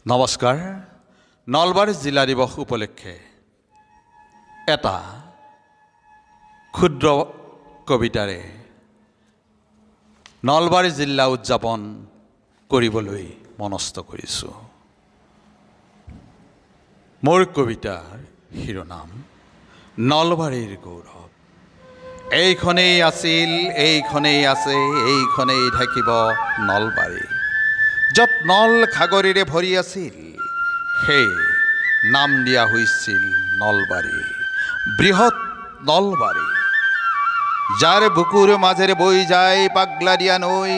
নমস্কাৰ। নলবাৰী জিলা দিৱস উপলক্ষে এটা ক্ষুদ্ৰ কবিতাৰে নলবাৰী জিলা উদযাপন কৰিবলৈ মনস্থ কৰিছোঁ। মোৰ কবিতাৰ শিৰোনাম নলবাৰীৰ গৌৰৱ। এইখনেই আছিল, এইখনেই আছে, এইখনেই থাকিব নলবাৰী, য'ত নল খাগৰিৰে ভৰি আছিল, সেই নাম দিয়া হৈছিল নলবাৰী, বৃহৎ নলবাৰী। যাৰ বুকুৰ মাজেৰে বৈ যায় পাগলাদিয়া নৈ,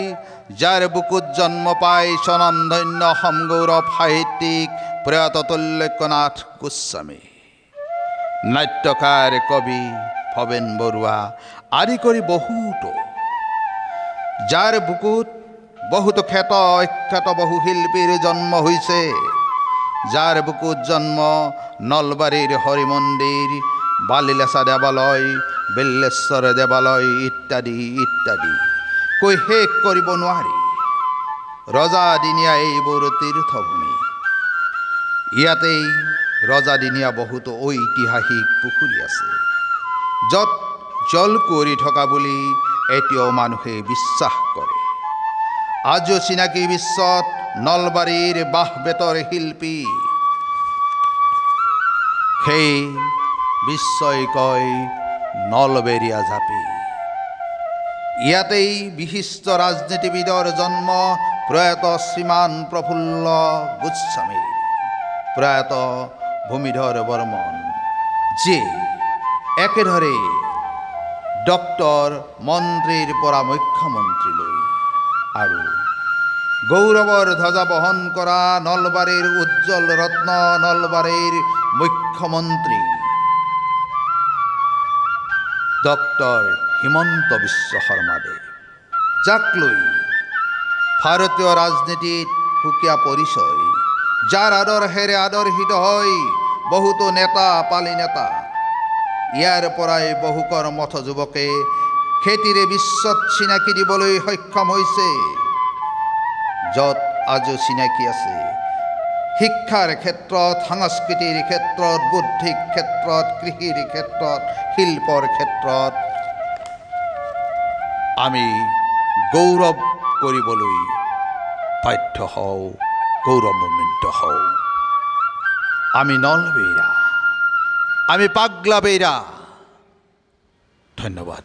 যাৰ বুকুত জন্ম পায় স্বনামধন্য অসম গৌৰৱ সাহিত্যিক প্ৰয়াত ত্ৰৈলোক্যনাথ গোস্বামী, নাট্যকাৰ কবি ভৱেন বৰুৱা আদি কৰি বহুতো, যাৰ বুকুত বহুতো খ্যাত অখ্যাত বহু শিল্পীৰ জন্ম হৈছে, যাৰ বুকুত জন্ম নলবাৰীৰ হৰিমন্দিৰ, বালিলেচা দেৱালয়, বিল্লেশ্বৰ দেৱালয় ইত্যাদি ইত্যাদি, কৈ শেষ কৰিব নোৱাৰি। ৰজাদিনীয়া এইবোৰ তীৰ্থভূমি। ইয়াতেই ৰজাদিনীয়া বহুতো ঐতিহাসিক পুখুৰী আছে, য'ত জলকুঁৱৰী থকা বুলি এতিয়াও মানুহে বিশ্বাস কৰে। আজিও চিনাকি বিশ্বত নলবাৰীৰ বাঁহ বেতৰ শিল্পী, সেই বিশ্বই কয় নলবেৰীয়া জাপি। ইয়াতেই বিশিষ্ট ৰাজনীতিবিদৰ জন্ম প্ৰয়াত শ্ৰীমান প্ৰফুল্ল গোস্বামীৰ, প্ৰয়াত ভূমিধৰ বৰ্মন, যে একেধৰে ডক্টৰ মন্ত্ৰীৰ পৰা মুখ্যমন্ত্ৰীলৈ আৰু গৌৰৱৰ ধ্বজা বহন কৰা নলবাৰীৰ উজ্জ্বল ৰত্ন নলবাৰীৰ মুখ্যমন্ত্ৰী ডক্টৰ হিমন্ত বিশ্ব শৰ্মাদেৱ, যাক লৈ ভাৰতীয় ৰাজনীতিত সুকীয়া পৰিচয়, যাৰ আদৰ্শেৰে আদৰ্শিত হয় বহুতো নেতা পালি নেতা। ইয়াৰ পৰাই বহু কৰ্মঠ যুৱকে খেতিৰে বিশ্বত চিনাকি দিবলৈ সক্ষম হৈছে, য'ত আজিও চিনাকি আছে শিক্ষাৰ ক্ষেত্ৰত, সাংস্কৃতিৰ ক্ষেত্ৰত, বৌদ্ধিক ক্ষেত্ৰত, কৃষিৰ ক্ষেত্ৰত, শিল্পৰ ক্ষেত্ৰত। আমি গৌৰৱ কৰিবলৈ বাধ্য হওঁ, গৌৰৱান্বিত হওঁ। আমি নলবেইৰা, আমি পাগলা বেইৰা। ধন্যবাদ।